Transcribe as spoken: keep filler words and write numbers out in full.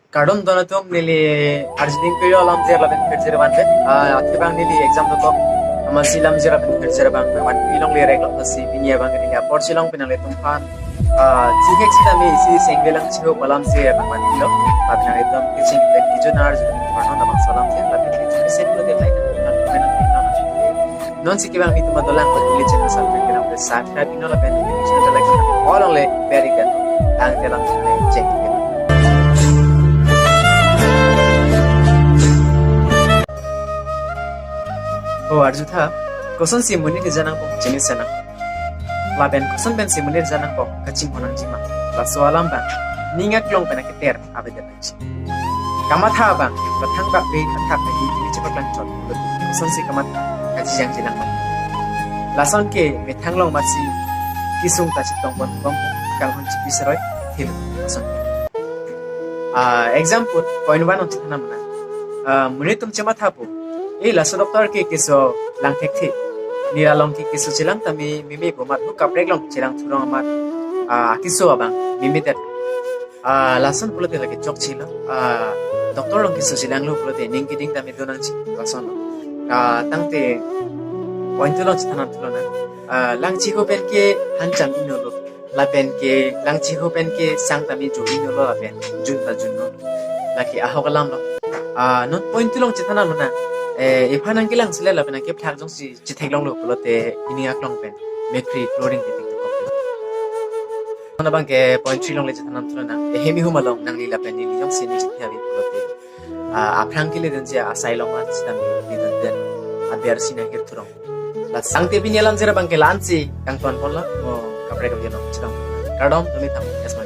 Kardom don atum, neli arjuding kuyo alam jer lapen phirjer ban pen. Ah, athe abang neli exam dokok. Amatsi lam jer lapen phirjer abang pen wan ilong le rek lok si pini abang neli apor chilong pen nanglitum aphan. Ah, chihek sitame isi sengvelang chiho alam jer abang wan ilo. Lapen nanglitum kecheng pen kejun arjuding parnon abang salam jer lapen kejun sen ko de like. Non si kevang mi tuma dolang ko ili channel subscribe kelang pen subscribe ino lapen channel like all ongle very good. Tang telang chek. O arjutha, kosonsi monit ejang nangpo chini senang. Lapen koson pensi monit ejang nangpo kachinghon nangjima. Laso alam abang ning aklong pen aketer avedet nangji. Kamatha abang, bathang bak ve kathak ve hini chepaklang chot. Kosonsi kamatha, kachijang jilang. Lason ke methang long amatsi kesung ta chetong pon bom kanghon chipi seroi thil lason. Ah, example, point one along chethan nang. Ah, monit atum chemathapo. Eh, laso doctor ke keso lang thekthe. Neli along ke keso chelang tame meme po, mat hu kaprek along chelang thurong amat. Ah, keso abang memedet. Ah, lason pulote lake chokchelo. Ah, doctor along keso chelanglo pulote ning keding tame do nangji lasonlo. Ah, tangte point two along chethan nang thulo na. Ah, lang chiho pen ke hancham inolo. Lapen ke lang chiho pen ke sang tame jo inolo lapen jun ta junlo. Lake ahok alamlo. Ah, non point two along chethan nang na. Eh, ephan nangkelang sile lapen nangkeplak jongsi chetheklonglo pulote ining aklong pen mercury chlorine ketik dokok. Non abang ke point three along le chethan nang thulo na. Eh, hemi hum along nangli lapen neli jongsi ning chethe ave pulote. Ah, aphrang kele dunji asai along an sitame neli dun den aber si nang hir thurong. La sangte pini alam jer abang ke la-ansi kangton ponlo. Mo kaprek abang along chetong. Kardom, tumi tham, esma.